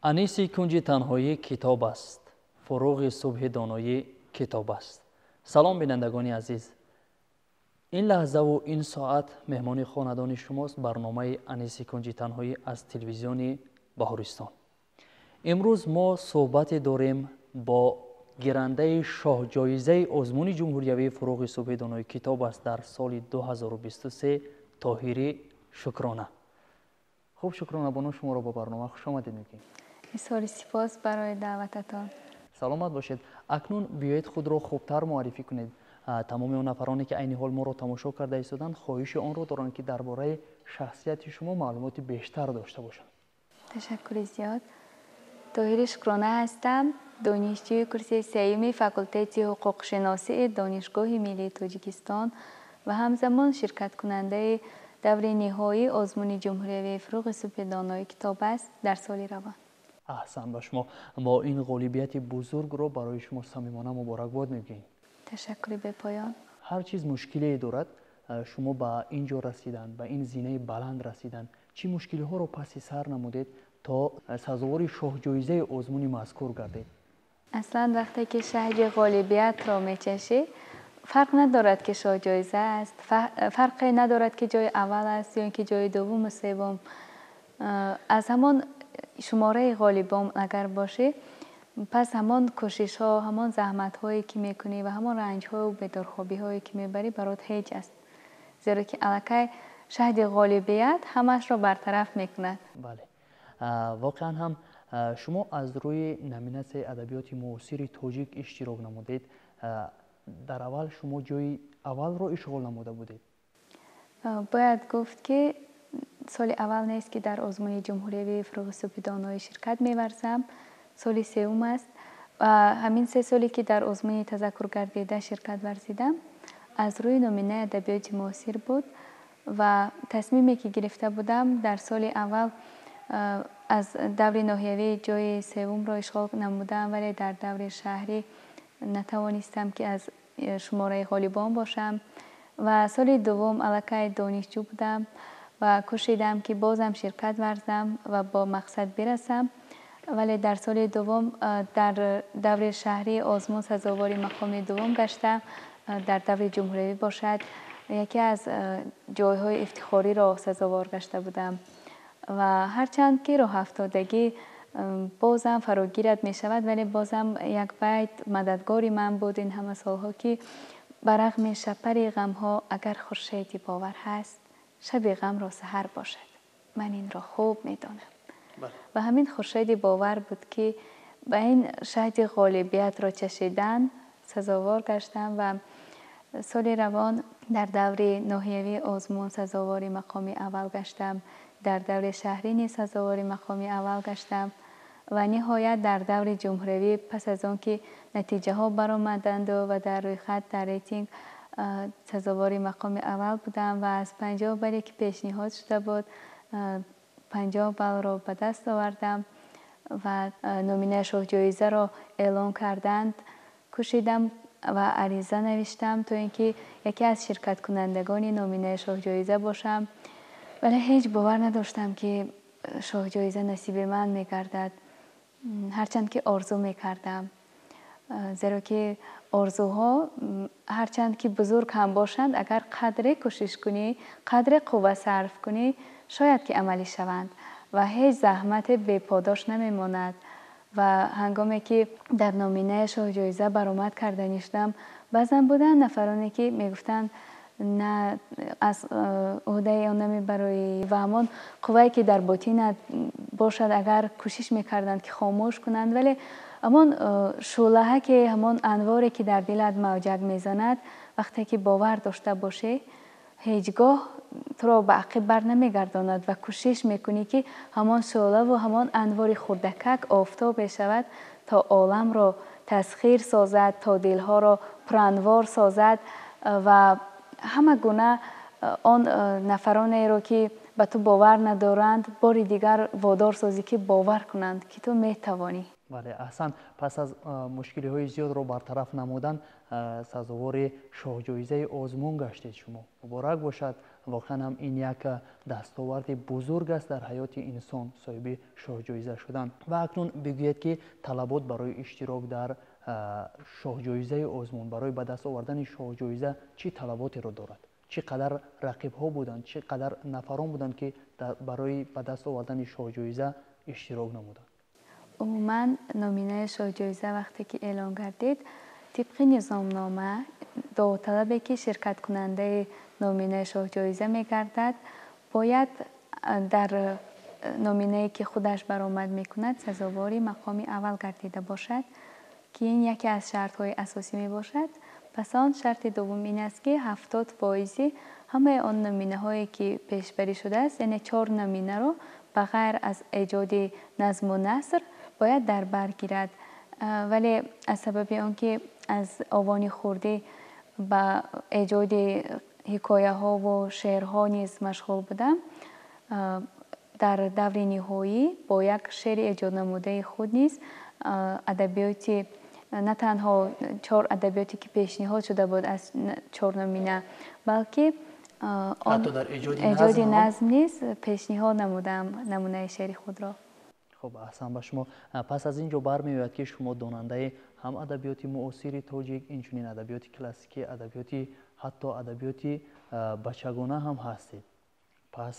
Аниси кунҷи танҳоӣ китоб аст, фуруғи субҳи доноӣ китоб аст. Салом, бинандагони азиз. Ин лаҳзаву ин соат меҳмони хонадони шумост барномаи Аниси кунҷи танҳоӣ аз телевизиони Баҳористон. Имрӯз мо суҳбате дорем бо гирандаи шоҳҷоизаи озмуни ҷумҳуриявии Фуруғи субҳи донои китоб аст дар соли 2023, Тоҳирӣ Шукрона. Хуб, Шукрона бону, шуморо ба барнома хушомадед мегӯем. Изҳори сипос барои даъвататон. Саломат бошед. Акнун биёед, худро хубтар муаррифӣ кунед. Тамоми он нафароне, ки айни ҳол моро тамошо карда истоданд, хоҳиши онро доранд, ки дар бораи шахсияти шумо маълумоти бештар дошта бошанд. Ташаккури зиёд. Тоҳири Шукрона ҳастам, донишҷӯи курси сеюми факултети ҳуқуқшиносии Донишгоҳи миллии Тоҷикистон ва ҳамзамон ширкаткунандаи даври ниҳоии озмуни ҷумҳуриявии Фуруғи субҳи донои китоб аст дар соли равон. Аҳсан ба шумо. Мо ин ғолибияти бузургро барои шумо самимона муборакбод мегӯем. Ташаккури бепоён. Ҳар чиз мушкилие дорад. Шумо ба ин ҷо расидан, ба ин зинаи баланд расидан, чӣ мушкилиҳоро паси сар намудед, то сазовори шоҳҷоизаи озмуни мазкур гардед? Аслан, вақте ки шаҳди ғолибиятро мечашӣ, фарқ надорад, ки шоҳҷоиза аст, фарқе надорад, ки ҷои аввал аст ё ин ки ҷои дуввуму севум. Аз ҳамон шумораи ғолибон агар бошӣ, пас ҳамон кӯшишҳо, ҳамон заҳматҳое, ки мекунӣ, ва ҳамон ранҷҳою бедорхобиҳое, ки мебарӣ, барот ҳеҷ аст, зеро ки аллакай шаҳди ғолибият ҳамаашро бартараф мекунад. Бале, воқеан ҳам шумо аз рӯи номинатсияи адабиёти муосири тоҷик иштирок намудед. Дар аввал шумо ҷои аввалро ишғол намуда будед. Бояд гуфт, ки соли аввал нест, ки дар озмуни ҷумҳуриявии Фуруғи субҳи доноӣ ширкат меварзам. Соли сеюм аст ва ҳамин 3 соле, ки дар озмуни тазаккургардида ширкат варзидам, аз рӯи номинаи адабиёти муосир буд. Ва тасмиме, ки гирифта будам, дар соли аввал аз даври ноҳиявӣ ҷои севумро ишғол намудам, вале дар даври шаҳрӣ натавонистам, ки аз шумораи ғолибон бошам. Ва соли дуввум аллакай донишҷӯ будам ва кӯшидам, ки бозам ширкат варзам ва бо мақсад бирасам, вале дар соли дуввум дар даври шаҳрии озмун сазовори мақоми дуввум гаштам. Дар даври ҷумҳуриявӣ бошад, яке аз ҷойҳои ифтихориро сазовор гашта будам. Ва ҳарчанд ки роҳафтодагӣ бозам фарогират мешавад, вале бозам як байт мададгори ман буд ин ҳама солҳо, ки ба рағми шапари ғамҳо, агар хуршеди бовар ҳаст, шаби ғамро саҳар бошад, ман инро хуб медонам. Ва ҳамин хуршеди бовар буд, ки ба ин шаҳди ғолибиятро чашидан сазовор гаштам. Ва соли равон дар даври ноҳиявии озмун сазовори мақоми аввал гаштам, дар даври шаҳрӣ низ сазовори мақоми аввал гаштам ва ниҳоят дар даври ҷумҳуриявӣ, пас аз он ки натиҷаҳо баромаданду ва дар рӯйхат, дар рейтинг сазовори мақоми аввал будам ва аз 50 бале, ки пешниҳод шуда буд, 50 баллро ба даст овардам ва номинаи шоҳҷоизаро эълон карданд. Кӯшидам ва ариза навиштам, то ин ки яке аз ширкаткунандагони номинаи шоҳҷоиза бошам, вале ҳеҷ бовар надоштам, ки шоҳҷоиза насиби ман мегардад, ҳарчанд ки орзу мекардам, зеро ки орзуҳо ҳарчанд ки бузург ҳам бошанд, агар қадре кӯшиш кунӣ, қадре қувва сарф кунӣ, шояд ки амалӣ шаванд ва ҳеҷ заҳмате беподош намемонад. Ва ҳангоме ки дар номинаи шоҳҷоиза баромад карданӣ шудам, баъзан буданд нафароне, ки мегуфтанд: «На, аз ӯҳдаи он намебароӣ». Ва ҳамон қуввае, ки дар ботинат бошад, агар кӯшиш мекарданд, ки хомӯш кунанд, вале ҳамон шӯълаҳа, ки ҳамон анворе, ки дар дилат мавҷак мезанад, вақте ки бовар дошта бошӣ, ҳеҷ гоҳ туро ба ақиб бар намегардонад ва кӯшиш мекунӣ, ки ҳамон шӯълаву ҳамон анвори хурдакак офтоб мешавад, то оламро тасхир созад, то дилҳоро пуранвор созад ва ҳама гуна он нафаронеро, ки ба ту бовар надоранд, бори дигар водор созӣ, ки бовар кунанд, ки ту метавонӣ. Бале, аҳсан. Пас аз мушкилиҳои зиёдро бартараф намудан сазовори шоҳҷоизаи озмун гаштед шумо. Муборак бошад. Воқеан ҳам ин як дастоварди бузург аст дар ҳаёти инсон, соҳиби шоҳҷоиза шудан. Ва акнун бигӯед, ки талабот барои иштирок дар шоҳҷоизаи озмун, барои ба даст овардани шоҳҷоиза чӣ талаботеро дорад? Чӣ қадар рақибҳо буданд, чӣ қадар нафарон буданд, ки барои ба даст овардани шоҳҷоиза иштирок намуданд? Умуман, номинаи шоҳҷоиза вақте ки эълон гардид, тибқи низомнома довталабе ки ширкаткунандаи номинаи шоҳҷоиза мегардад, бояд дар номинае ки худаш баромад мекунад, сазовори мақоми аввал гардида бошад, ки ин яке аз шартҳои асосӣ мебошад. Пас он шарти дуввум ин аст, ки 70 фоизи ҳамаи он номинаҳое ки пешбарӣ шудааст, яъне чор номинаро ба ғайр аз эҷоди назму наср бояд дар бар гирад. Вале аз сабаби он ки аз овони хурдӣ ба эҷоди ҳикояҳову шеърҳо низ машғул будам, дар даври ниҳоӣ бо як шеъри эҷоднамудаи худ низ адабиёти, на танҳо чор адабиёте ки пешниҳод шуда буд аз чор номина, балки эҷоди назм низ пешниҳод намудам намунаи шеъри худро. Хуб, аҳсан ба шумо. Пас аз ин ҷо бармеояд, ки шумо донандаи ҳам адабиёти муосири тоҷик, инчунин адабиёти классикӣ, адабиёти, ҳатто адабиёти бачагона ҳам ҳастед. Пас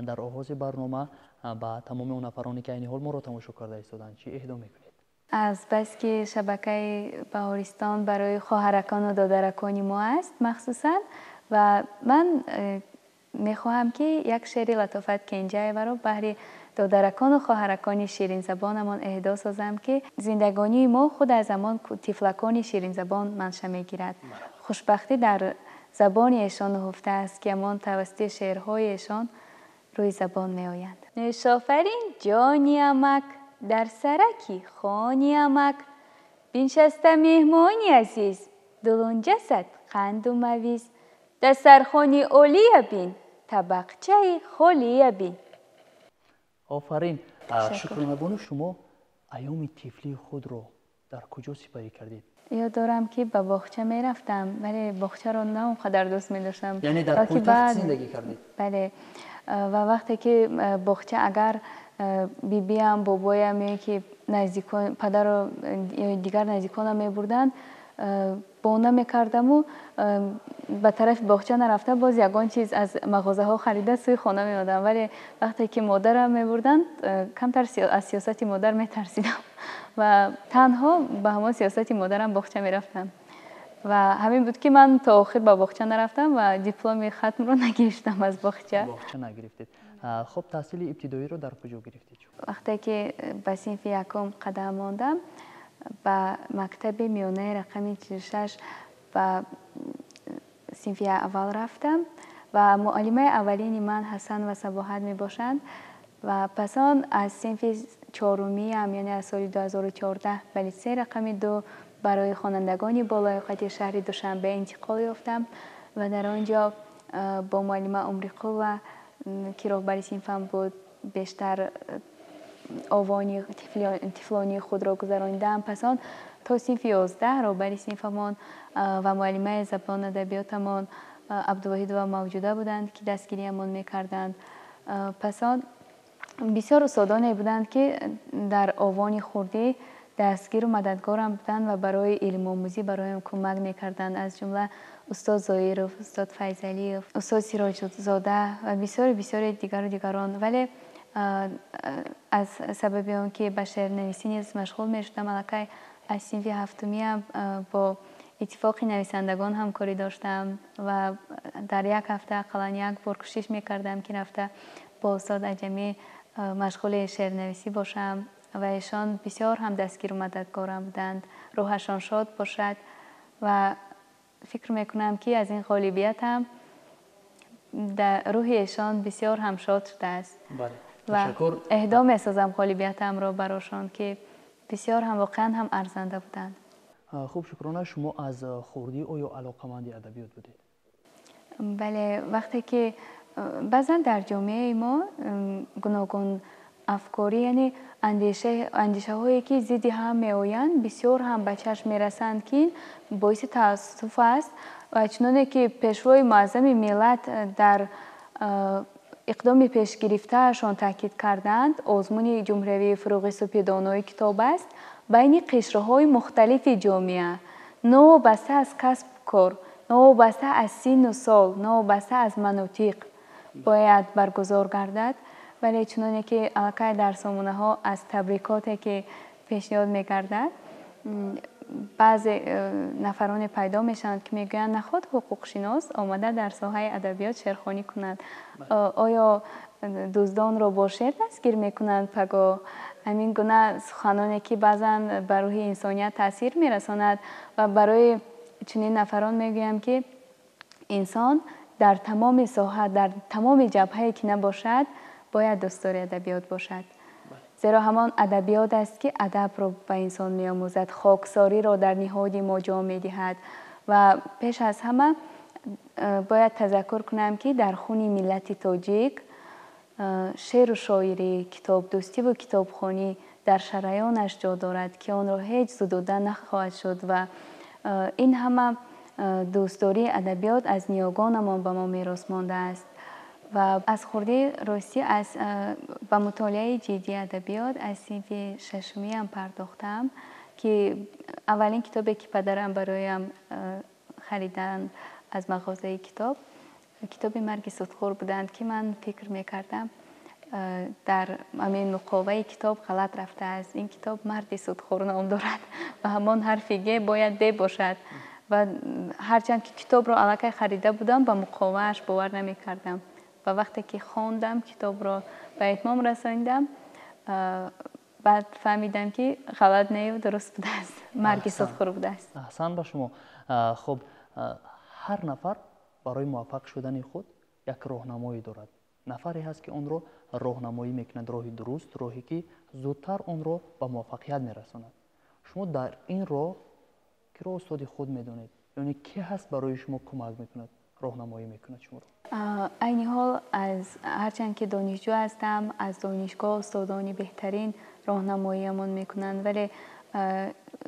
дар оғози барнома ба тамоми он нафароне, ки айни ҳол моро тамошо карда истоданд, чӣ эҳдо мекунед? Аз баски шабакаи Баҳористон барои хоҳаракону додаракони мо аст махсусан, ва ман мехоҳам, ки як шеъри Латофат Кенҷаеваро баҳри додаракону хоҳаракони ширинзабонамон эҳдо созам, ки зиндагонии мо худ аз ҳамон тифлакони ширинзабон манша мегирад. Хушбахтӣ дар забони эшон нуҳуфта аст, ки ҳамон тавассути шеърҳои эшон рӯи забон меоянд. Нӯшофарин ҷони амак, дар сараки хони амак биншаста меҳмони азиз, дулунҷа зад қанду мавиз, дастархони олия бин, табақчаи холия бин. Офарин, Шукронабону. Шумо айёми тифлии худро дар куҷо сипарӣ кардед? Ёд дорам, ки ба боғча мерафтам, вале боғчаро на он қадар дӯст медоштам. Яъне дар пойтахт зиндагӣ кардед? Бале, ва вақте ки боғча, агар бибиям, бобоям ё ки наздикон, падару ё дигар наздиконам мебурданд, бона мекардаму ба тарафи боғча нарафта, боз ягон чиз аз мағозаҳо харида, сӯи хона меомадам. Вале вақте ки модарам мебурданд, камтар аз сиёсати модар метарсидам ва танҳо ба ҳамон сиёсати модарам боғча мерафтам. Ва ҳамин буд, ки ман то охир ба боғча нарафтам ва дипломи хатмро нагирифтам аз боғча. Боғча нагирифтед. Хуб, таҳсили ибтидоиро дар куҷо гирифтед? Вақте ки ба синфи якум қадам мондам, ба мактаби миёнаи рақами 46 ба синфи аввал рафтам ва муаллимаи аввалини ман Ҳасан ва Сабоҳат мебошанд. Ва пас он аз синфи чорумиам, яъне аз соли 2014, ба литсей рақами 2 барои хонандагони болаёқати шаҳри Душанбе интиқол ёфтам ва дар он ҷо бо муаллима Умриқулова, ки роҳбари синфам буд, бештар овони тифлонии худро гузаронидам. Пас он то синфи 11 роҳбари синфамон ва муаллимаи забон адабиётамон Абдувоҳидова Мавҷуда буданд, ки дастгириямон мекарданд. Пас он бисёр устодоне буданд, ки дар овони хурдӣ дастгиру мададгорам буданд ва барои илмомӯзӣ бароям кӯмак мекарданд, аз ҷумла устод Зоиров, устод Файзалиев, устод Сироҷзода ва бисёри бисёри дигару дигарон. Вале аз сабаби он ки ба шеърнависӣ низ машғул мешудам, аллакай аз синфи ҳафтумиам бо Иттифоқи нависандагон ҳамкорӣ доштам ва дар як ҳафта ақаллан як бор кӯшиш мекардам, ки рафта бо устод Аҷамӣ машғули шеърнависӣ бошам ва эшон бисёр ҳам дастгиру мададгорам буданд, рӯҳашон шод бошад. Ва фикр мекунам, ки аз ин ғолибиятам рӯҳи эшон бисёр ҳам шод шудааст ва эҳдо месозам ғолибиятамро барошон, ки бисёр ҳам, воқеан ҳам арзанда буданд. Хуб, Шукрона, шумо аз хурдӣ оё алоқаманди адабиёт будед? Бале, вақте ки баъзан дар ҷомеаи мо гуногун Афкорӣ, яъне андешаҳое ки зидди ҳам меоянд, бисёр ҳам ба чашм мерасанд, ки боиси таассуф аст. Ва чуноне ки Пешвои Муаззами миллат дар иқдоми пешгирифтаашон таъкид карданд, озмуни ҷумҳуриявии Фурӯғи субҳи донои китоб аст, байни қишрҳои мухталифи ҷомеа, новобаста аз касбу кор, новобаста аз синну сол, новобаста аз манотиқ бояд баргузор гардад. Вале чуноне ки аллакай дар сомонаҳо аз табрикоте ки пешниҳод мегардад, баъзе нафароне пайдо мешаванд, ки мегӯянд, наход ҳуқуқшинос омада дар соҳаи адабиёт шеърхонӣ кунад, оё дуздонро бо шеър дастгир мекунанд? Пагоҳ ҳамин гуна суханоне ки баъзан ба рӯҳи инсоният таъсир мерасонад. Ва барои чунин нафарон мегӯям, ки инсон дар тамоми соҳа, дар тамоми ҷабҳае ки набошад, бояд дӯстдори адабиёт бошад, зеро ҳамон адабиёт аст, ки адабро ба инсон меомӯзад, хоксориро дар ниҳоди мо ҷо медиҳад. Ва пеш аз ҳама бояд тазаккур кунам, ки дар хуни миллати тоҷик шеъру шоирӣ, китобдӯстиву китобхонӣ дар шараёнаш ҷо дорад, ки онро ҳеҷ зудуда нахоҳад шуд. Ва ин ҳама дӯстдории адабиёт аз ниёгонамон ба мо мерос мондааст. Ва аз хурдӣ, ростӣ, аз ба мутолиаи ҷиддии адабиёт аз синфи шашумиам пардохтам, ки аввалин китобе ки падарам бароям хариданд аз мағозаи китоб, китоби Марги судхӯр буданд, ки ман фикр мекардам, дар ҳамин муқоваи китоб ғалат рафтааст, ин китоб Марди судхӯр ном дорад ва ҳамон ҳарфи г бояд д бошад. Ва ҳарчанд ки китобро аллакай харида будам, ба муқовааш бовар намекардам. Ва вақте ки хондам, китобро ба итмом расонидам, баъд фаҳмидам, ки ғалат нею дуруст будааст, Марги судхӯр будааст. Аҳсан ба шумо. Хуб, ҳар нафар барои муваффақ шудани худ як роҳнамоӣ дорад, нафаре ҳаст, ки онро роҳнамоӣ мекунад, роҳи дуруст, роҳе ки зудтар онро ба муваффақият мерасонад. Шумо дар ин роҳ киро устоди худ медонед, яъне ки ҳаст барои шумо кӯмак мекунад, роҳнамоӣ мекунад шуморо? Айни ҳол, аз ҳарчанд ки донишҷӯ ҳастам, аз донишгоҳ устодони беҳтарин роҳнамоиямон мекунанд, вале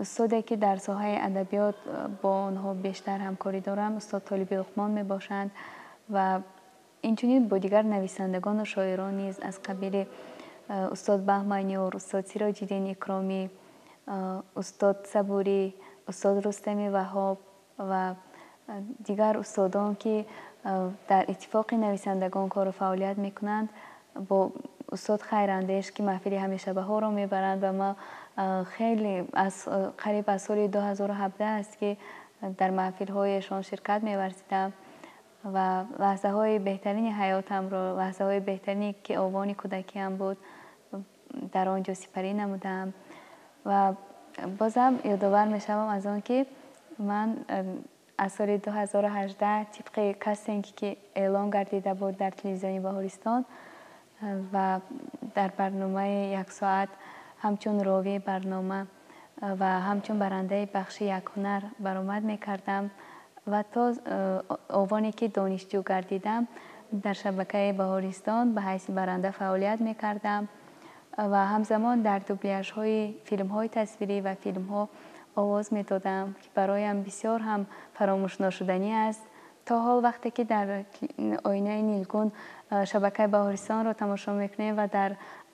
устоде ки дар соҳаи адабиёт бо онҳо бештар ҳамкорӣ дорам, устод Толиби Луқмон мебошанд. Ва инчунин бо дигар нависандагону шоирон низ, аз қабили устод Баҳманиёр, устод Сироҷиддин Икромӣ, устод Сабурӣ, устод Рустами Ваҳҳоб ва дигар устодон, ки дар Иттифоқи нависандагон кору фаъолият мекунанд, бо устод Хайрандеш, ки маҳфили ҳамешабаҳоро мебаранд. Ва ма хеле аз қариб аз соли 2017 аст, ки дар маҳфилҳояшон ширкат меварзидам ва лаҳзаҳои беҳтарини ҳаётамро, лаҳзаҳои беҳтарине ки овони кӯдакиам буд, дар он ҷо сипарӣ намудам. Ва бозам ёдовар мешавам аз он ки ман аз соли 2018 тибқи кастинге ки эълон гардида буд дар телевизиони Баҳористон ва дар барномаи як соат ҳамчун ровии барнома ва ҳамчун барандаи бахши як ҳунар баромад мекардам. Ва то овоне ки донишҷӯ гардидам, дар шабакаи Баҳористон ба ҳайси баранда фаъолият мекардам ва ҳамзамон дар дубляжҳои филмҳои тасвирӣ ва филмҳо овоз медодам, ки бароям бисёр ҳам фаромӯшношуданӣ аст. То ҳол вақте ки дар оинаи нилгун шабакаи Баҳористонро тамошо мекунем ва дар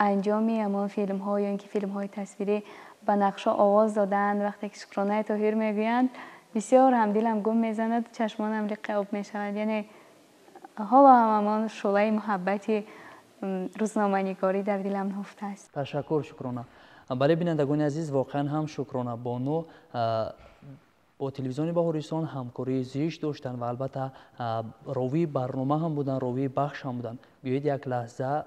анҷоми ҳамон филмҳо ё ин ки филмҳои тасвирӣ ба нақшҳо овоз додаанд, вақте ки Шукронаи Тоҳир мегӯянд, бисёр ҳам дилам гум мезанад, чашмонам лиқи об мешавад. Яъне ҳоло ҳам ҳамон шӯълаи муҳаббати рӯзноманигорӣ дар дилам нуҳуфта аст. Ташаккур, Шукрона. Бале, бинандагони азиз, воқеан ҳам Шукрона бону бо телевизиони Баҳористон ҳамкории зиш доштанд ва албатта ровии барнома ҳам буданд, ровии бахш ҳам буданд. Биёед, як лаҳза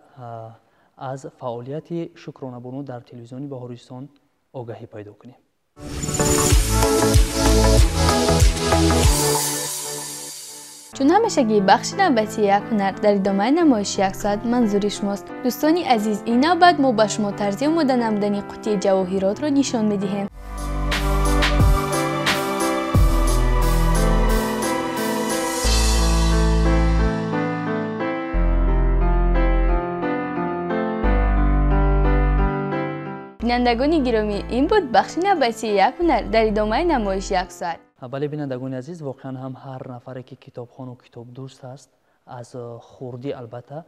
аз фаъолияти Шукрона бону дар телевизиони Баҳористон огаҳӣ пайдо кунем. Чун ҳамешагӣ, бахши навбатии як ҳунар дар идомаи намоиши як соат манзури шумост. Дӯстони азиз, ин навбат мо ба шумо тарзи омода намудани қуттии ҷавоҳиротро нишон медиҳем. Бинандагони гиромӣ, ин буд бахши навбатии «Як ҳунар» дар идомаи намоиши «Як соат». Бале, бинандагони азиз, воқеан ҳам ҳар нафаре ки китобхону китобдӯст аст, аз хурдӣ албатта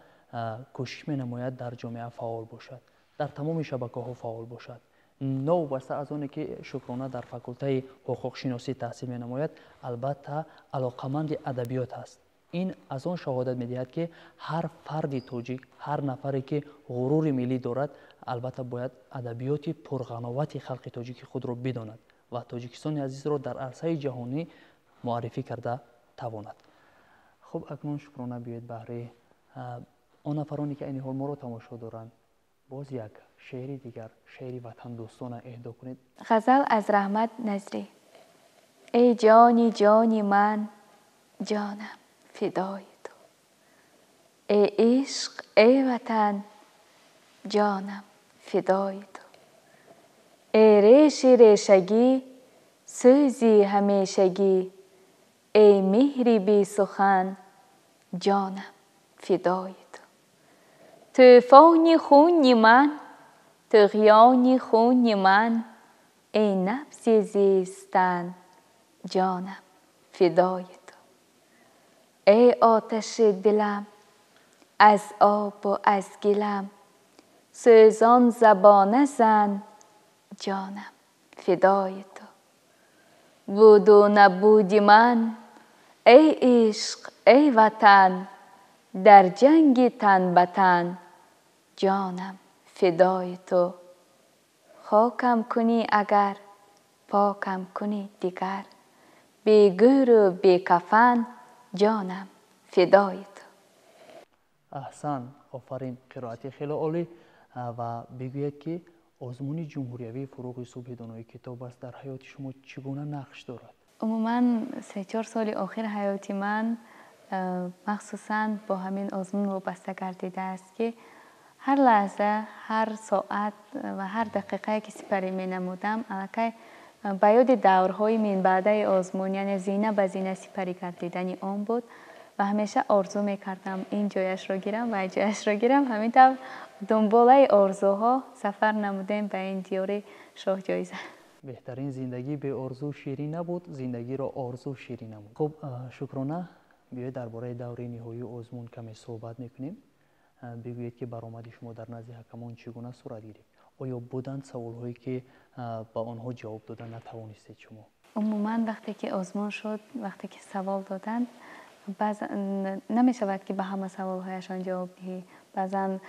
кӯшиш менамояд дар ҷомеа фаъол бошад, дар тамоми шабакаҳо фаъол бошад. Новобаста аз оне ки Шукрона дар факултаи ҳуқуқшиносӣ таҳсил менамояд, албатта алоқаманди адабиёт аст. Ин аз он шаҳодат медиҳад, ки ҳар фарди тоҷик, ҳар нафаре ки ғурури миллӣ дорад, албатта бояд адабиёти пурғановати халқи тоҷики худро бидонад ва Тоҷикистони азизро дар арсаи ҷаҳонӣ муаррифӣ карда тавонад. Хуб, акнун, Шукрона, биёед, баҳри он нафароне ки айни ҳол моро тамошо доранд, боз як шеъри дигар, шеъри ватандӯстона эҳдо кунед. Ғазал аз Раҳмат Назрӣ. Эй ҷони ҷони ман, ҷонам фидои ту, эй ишқ, эй ватан, ҷонам фидои ту, эй реши решагӣ, сӯзи ҳамешагӣ, эй меҳри бесухан, ҷонам фидои ту, тӯфони хуни ман, туғёни хуни ман, эй набзи зистан, ҷонам фидои ту, эй оташи дилам, аз обу аз гилам, сӯзон забона зан, ҷонам фидои ту, буду набуди ман, эй ишқ, эй ватан, дар ҷанги тан ба тан, ҷонам фидои ту, хокам кунӣ агар, покам кунӣ дигар, бегӯру бекафан, ҷонам фидои ту. Аҳсан, офарин, қироати хеле олӣ. Ва бигӯед, ки озмуни ҷумҳуриявии «Фуруғи субҳи донои китоб аст» дар ҳаёти шумо чӣ гуна нақш дорад? Умуман, 3-4 соли охир ҳаёти ман махсусан бо ҳамин озмун вобаста гардидааст, ки ҳар лаҳза, ҳар соат ва ҳар дақиқае ки сипарӣ менамудам, аллакай ба ёди даврҳои минбаъдаи озмун, яъне зина ба зина сипарӣ гардидани он буд ва ҳамеша орзу мекардам, ин ҷояшро гирам ва ҷояшро гирам. Ҳамин тавр дунболаи орзуҳо сафар намудем ба ин диёри шоҳҷоиза. Беҳтарин. Зиндагӣ беорзу ширин набуд, зиндагиро орзу ширин намуд. Хуб, Шукрона, биёед, дар бораи даври ниҳоии озмун каме суҳбат мекунем. Бигӯед, ки баромади шумо дар назди ҳакамон чӣ гуна сурат гирифт? Оё буданд саволҳое, ки ба онҳо ҷавоб дода натавонистед шумо? Умуман, вақте ки озмун шуд, вақте ки савол доданд, намешавад, ки ба ҳама саволҳояшон ҷавоб диҳӣ. Баъзан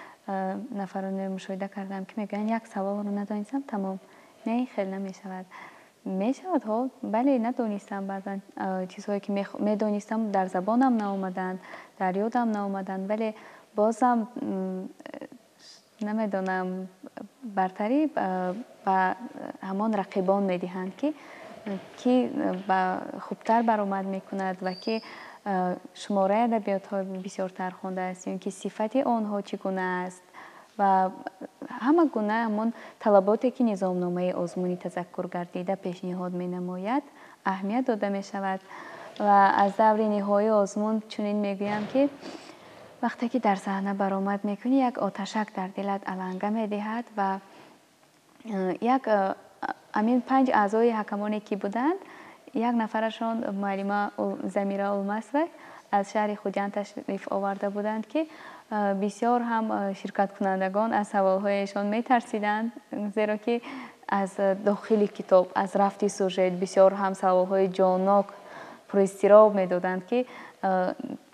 нафаронеро мушоҳида кардам, ки мегӯянд: «Як саволро надонистам, тамом». Не, хел намешавад. Мешавад, ҳо, бале, надонистам. Баъзан чизҳое ки медонистам, дар забонам наомаданд, дар ёдам наомаданд, вале бозам, намедонам, бартарӣ ба ҳамон рақибон медиҳанд, ки хубтар баромад мекунад ва ки шумораи адабиётҳо бисёртар хондааст ё ин ки сифати онҳо чӣ гуна аст ва ҳама гуна ҳамон талаботе, ки низомномаи озмуни тазаккур гардида пешниҳод менамояд, аҳамият дода мешавад. Ва аз даври ниҳоии озмун чунин мегӯям, ки вақте ки дар саҳна баромад мекунӣ, як оташак дар дилат аланга медиҳад ва як ҳамин панҷ аъзои ҳакамоне ки буданд, як нафарашон муаллима Замира Улмасова аз шаҳри Хуҷанд ташриф оварда буданд, ки бисёр ҳам ширкаткунандагон аз саволҳояшон метарсиданд, зеро ки аз дохили китоб, аз рафти сюжет бисёр ҳам саволҳои ҷоннок, пуристироб медоданд, ки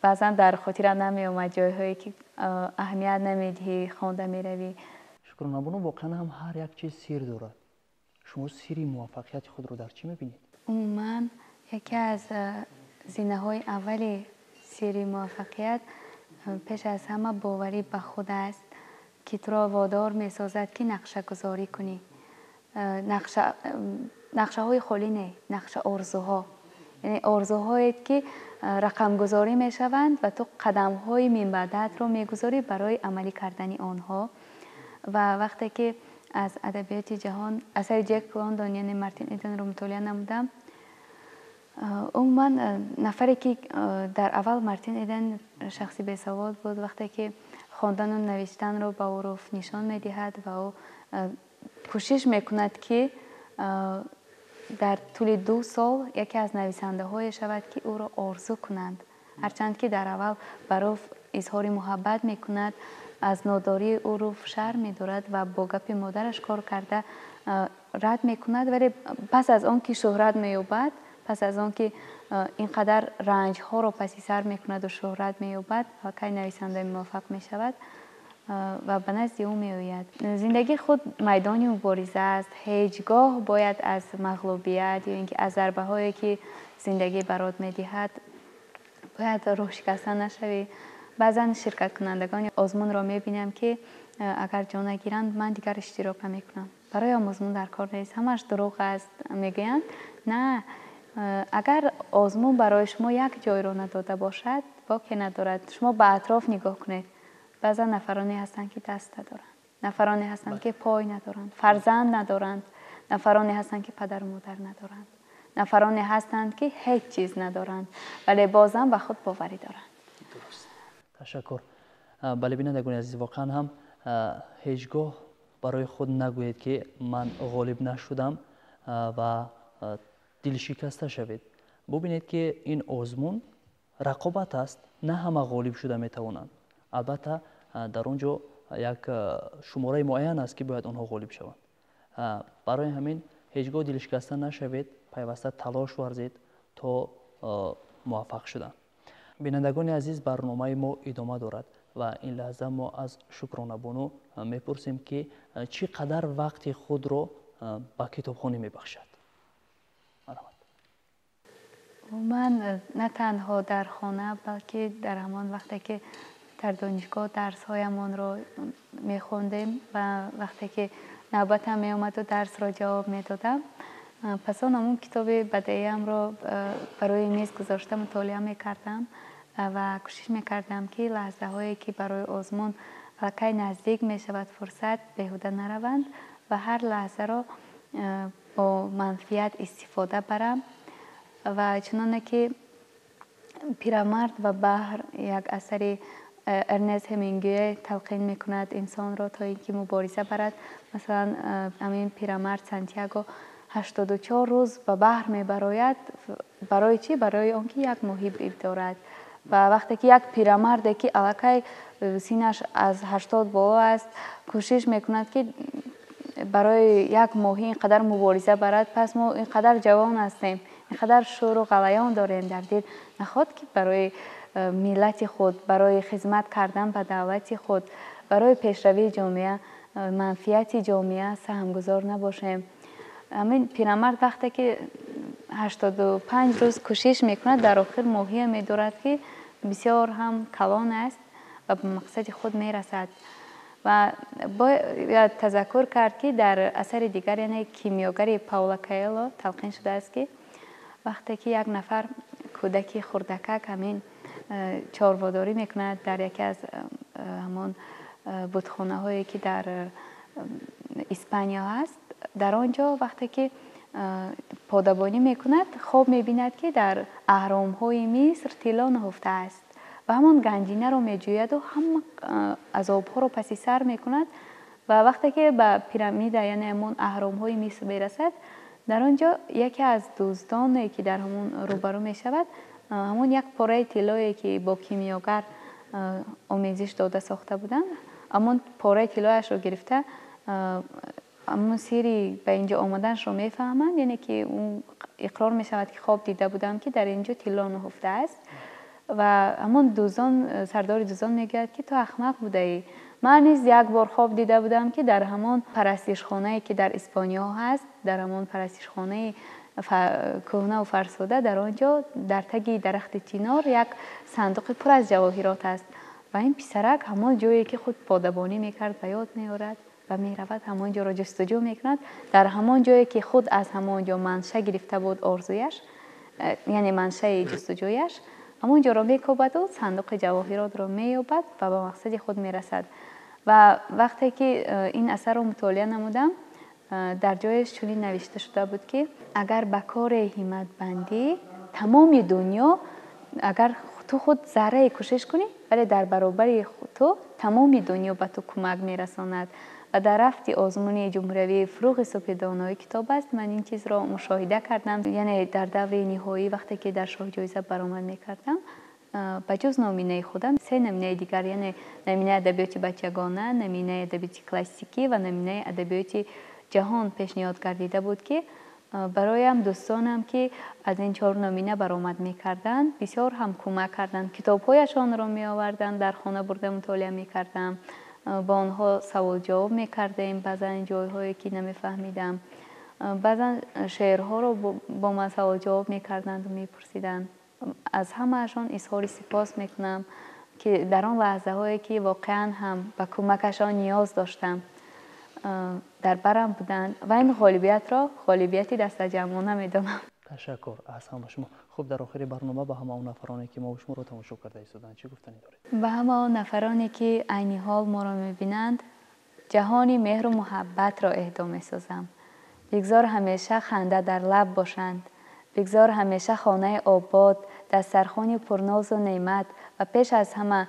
баъзан дар хотира намеомад ҷойҳое ки аҳамият намедиҳӣ, хонда меравӣ. Шукронабону, воқеан ҳам ҳар як чиз сир дорад. Шумо сирри муваффақияти худро дар чӣ мебинед? Умуман, яке аз зинаҳои аввали сирри муваффақият пеш аз ҳама боварӣ ба худ аст, ки туро водор месозад, ки нақшагузорӣ кунӣ. Нақшаҳои холӣ не, нақша орзуҳо, яъне орзуҳое, ки рақамгузорӣ мешаванд ва ту қадамҳои минбаъдаатро мегузорӣ барои амалӣ кардани онҳо. Ва вақте ки аз адабиёти ҷаҳон асари Ҷек Лондон, яъне Мартин Иденро мутолиа намудам, умуман, нафаре ки дар аввал, Мартин Иден шахси бесавод буд, вақте ки хондану навиштанро ба ҳуруф нишон медиҳад ва ӯ Кӯшиш мекунад, ки дар тӯли 2 сол яке аз нависандаҳое шавад, ки ӯро орзу кунанд. Ҳарчанд ки дар аввал ба Руф изҳори муҳаббат мекунад, аз нодории ӯ Руф шарм медорад ва бо гапи модараш кор карда рад мекунад, вале пас аз он ки шӯҳрат меёбад, пас аз он ки ин қадар ранҷҳоро паси сар мекунаду шӯҳрат меёбад, аллакай нависандаи муваффақ мешавад ва ба назди ӯ меояд. Зиндагӣ худ майдони мубориза аст. Ҳеҷ гоҳ бояд аз мағлубият ё ин ки аз зарбаҳое, ки зиндагӣ барот медиҳад, бояд рӯҳшикаста нашавӣ. Баъзан ширкаткунандагони озмунро мебинам, ки агар ҷо нагиранд, ман дигар иштирок намекунам, бароям озмун дар кор нест, ҳамаш дурӯғ аст, мегӯянд. На, агар озмун барои шумо як ҷойро надода бошад, боке надорад. Шумо ба атроф нигоҳ кунед. Баъзан нафароне ҳастанд, ки даст надоранд, нафароне ҳастанд, ки пой надоранд, фарзанд надоранд, нафароне ҳастанд, ки падару модар надоранд, нафароне ҳастанд, ки ҳеҷ чиз надоранд, вале бозам ба худ боварӣ доранд. Ташаккур. Бале, бинандагони азиз, воқеан ҳам ҳеҷ гоҳ барои худ нагӯед, ки ман ғолиб нашудам ва дилшикаста шавед. Бубинед, ки ин озмун рақобат аст, на ҳама ғолиб шуда метавонанд. Албатта, дар он ҷо як шумораи муайян аст, ки бояд онҳо ғолиб шаванд. Барои ҳамин ҳеҷ гоҳ дилшикаста нашавед, пайваста талош варзед то муваффақ шудан. Бинандагони азиз, барномаи мо идома дорад ва ин лаҳза мо аз Шукронабону мепурсем, ки чӣ қадар вақти худро ба китобхонӣ мебахшад. Ман на танҳо дар хона, балки дар ҳамон вақте ки дар донишгоҳ дарсҳоямонро мехондем ва вақте ки навбатам меомаду дарсро ҷавоб медодам, пас он ҳамон китоби бадеиамро барои мез гузошта мутолиа мекардам ва кӯшиш мекардам, ки лаҳзаҳое ки барои озмун аллакай наздик мешавад фурсат, беҳуда нараванд ва ҳар лаҳзаро бо манфиат истифода барам. Ва чуноне ки «Пирамард ва баҳр», як асари Эрнест Ҳемингуэй, талқин мекунад инсонро, то ин ки мубориза барад. Масалан, ҳамин пирамард Сантяго 84 рӯз ба баҳр мебарояд. Барои чӣ? Барои он ки як моҳӣ бидорад. Ва вақте ки як пирамарде, ки аллакай синнаш аз 80 боло аст, кӯшиш мекунад, ки барои як моҳӣ ин қадар мубориза барад, пас мо ин қадар ҷавон ҳастем, ин қадар шӯру ғалаён дорем дар дил, наход ки барои миллати худ, барои хизмат кардан ба давлати худ, барои пешравии ҷомеа, манфиати ҷомеа саҳмгузор набошем? Ҳамин пирамард вақте ки 85 рӯз кӯшиш мекунад, дар охир моҳие медорад, ки бисёр ҳам калон аст, ва ба мақсади худ мерасад. Ва бояд тазаккур кард, ки дар асари дигар, яъне «Кимиёгари» Пауло Коэло, талқин шудааст, ки вақте ки як нафар кӯдаки хурдакак ҳамин чорводорӣ мекунад дар яке аз ҳамон будхонаҳое, ки дар Испания ҳаст, дар он ҷо вақте ки подабонӣ мекунад, хоб мебинад, ки дар аҳромҳои Миср тилло наҳуфта аст, ва ҳамон ганҷинаро меҷӯяду ҳама азобҳоро паси сар мекунад. Ва вақте ки ба пирамида, яъне ҳамон аҳромҳои Миср мерасад, дар он ҷо яке аз дуздоне, ки дар ҳамон рӯбарӯ мешавад, ҳамон як пораи тиллое, ки бо кимиёгар омезиш дода сохта буданд, ҳамон пораи тиллояшро гирифта, ҳамон сирри ба инҷо омаданашро мефаҳманд, яъне ки ӯ иқрор мешавад, ки хоб дида будам, ки дар инҷо тилло наҳуфта аст. Ва ҳамон дуздон, сардори дуздон мегӯяд, ки ту ахмақ будаӣ, ман низ як бор хоб дида будам, ки дар ҳамон парастишхонае, ки дар Испониё ҳаст, дар ҳамон парастишхонаи кӯҳнаву фарсуда, дар он ҷо дар таги дарахти чинор як сандуқи пур аз ҷавоҳирот аст. Ва ин писарак ҳамон ҷое, ки худ подабонӣ мекард, ба ёд меорад ва меравад, ҳамон ҷоро ҷустуҷӯ мекунад. Дар ҳамон ҷое, ки худ аз ҳамон ҷо манша гирифта буд орзуяш, яъне маншаи ҷустуҷӯяш, ҳамон ҷоро мекобаду сандуқи ҷавоҳиротро меёбад ва ба мақсади худ мерасад. Ва вақте ки ин асарро мутолиа намудам, дар ҷояш чунин навишта шуда буд, ки агар ба коре ҳиммат бандӣ, тамоми дунё агар Ту худ заррае кӯшиш кунӣ, вале дар баробари ту тамоми дунё ба ту кӯмак мерасонад. Ва дар рафти озмуни ҷумҳуриявии «Фурӯғи субҳи доноӣ китоб аст» ман ин чизро мушоҳида кардам. Яъне дар даври ниҳоӣ, вақте ки дар шоҳҷоиза баромад мекардам, ба ҷуз номинаи худам се номинаи дигар, яъне номинаи адабиёти бачагона, номинаи адабиёти классикӣ ва номинаи адабиёти ҷаҳон пешниҳод гардида буд, ки бароям дӯстонам, ки аз ин чор номина баромад мекарданд, бисёр ҳам кӯмак карданд. Китобҳояшонро меоварданд, дар хона бурда мутолиа мекардам, бо онҳо саволҷавоб мекардем. Баъзан ҷойҳое ки намефаҳмидам, баъзан шеърҳоро бо ман саволҷавоб мекарданду мепурсиданд. Аз ҳамаашон изҳори сипос мекунам, ки дар он лаҳзаҳое ки воқеан ҳам ба кӯмакашон ниёз доштам, дар барам буданд ва ин ғолибиятро ғолибияти дастаҷамъона медонам. Ташаккур аз ҳама шумо. Хуб, дар охири барнома ба ҳама он нафароне, ки мо шуморо тамошо карда истоданд, чӣ гуфтанӣ доред? Ба ҳама он нафароне, ки айни ҳол моро мебинанд, ҷаҳони меҳру муҳаббатро эҳдо месозам. Бигзор ҳамеша ханда дар лаб бошанд, бигзор ҳамеша хонаи обод, дастархони пурнозу неъмат ва пеш аз ҳама,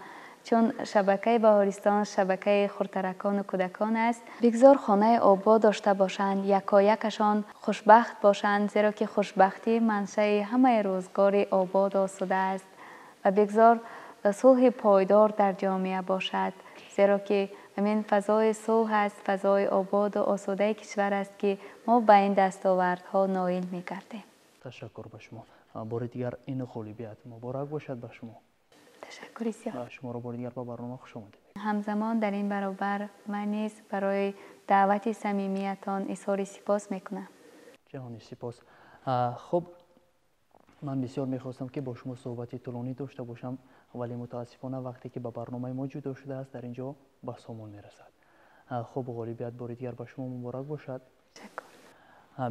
чун шабакаи Баҳористон шабакаи хурдтаракону кӯдакон аст, бигзор хонаи обод дошта бошанд, якоякашон хушбахт бошанд, зеро ки хушбахтӣ маншаи ҳамаи рӯзгори ободу осуда аст, ва бигзор сулҳи пойдор дар ҷомеа бошад, зеро ки ҳамин фазои сулҳ аст, фазои ободу осудаи кишвар аст, ки мо ба ин дастовардҳо ноил мегардем. Ташаккур ба шумо. Бори дигар ин ғолибият муборак бошад ба шумо. Ташаккури зиёд. Ва шуморо бори дигар ба барнома хуш омадед. Ҳамзамон дар ин баробар ман низ барои даъвати самимиятон изҳори сипос мекунам. Ҷаҳони сипос. Хуб, ман бисёр мехостам, ки бо шумо суҳбати тӯлонӣ дошта бошам, вале мутаассифона вақте ки ба барномаи мо ҷудо шудааст, дар ин ҷо ба сомон мерасад. Хуб, ғолибият бори дигар ба шумо муборак бошад. Ташаккур.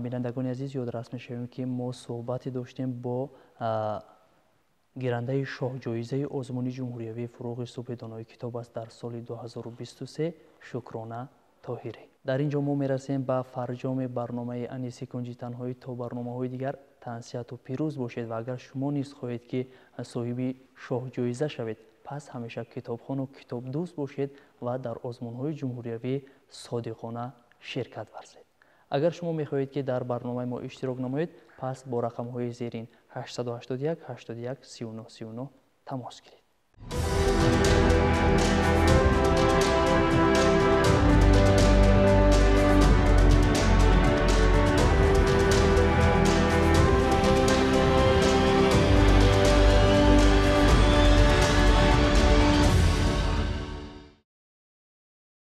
Бинандагони азиз, ёдрас мешавем, ки мо суҳбате доштем бо гирандаи шоҳҷоизаи озмуни ҷумҳуриявии «Фурӯғи субҳи донои китоб аст» дар соли 2023, Шукрона Тоҳирӣ. Дар ин ҷо мо мерасем ба фарҷоми барномаи «Аниси кунҷи танҳоӣ». То барномаҳои дигар тансиҳату пирӯз бошед ва агар шумо низ хоҳед, ки соҳиби шоҳҷоиза шавед, пас ҳамеша китобхону китобдӯст бошед ва дар озмунҳои ҷумҳуриявӣ содиқона ширкат варзед. Агар шумо мехоҳед, ки дар барномаи мо иштирок намоед, пас бо рақамҳои зерин 881 81 39 39 тамос гиред.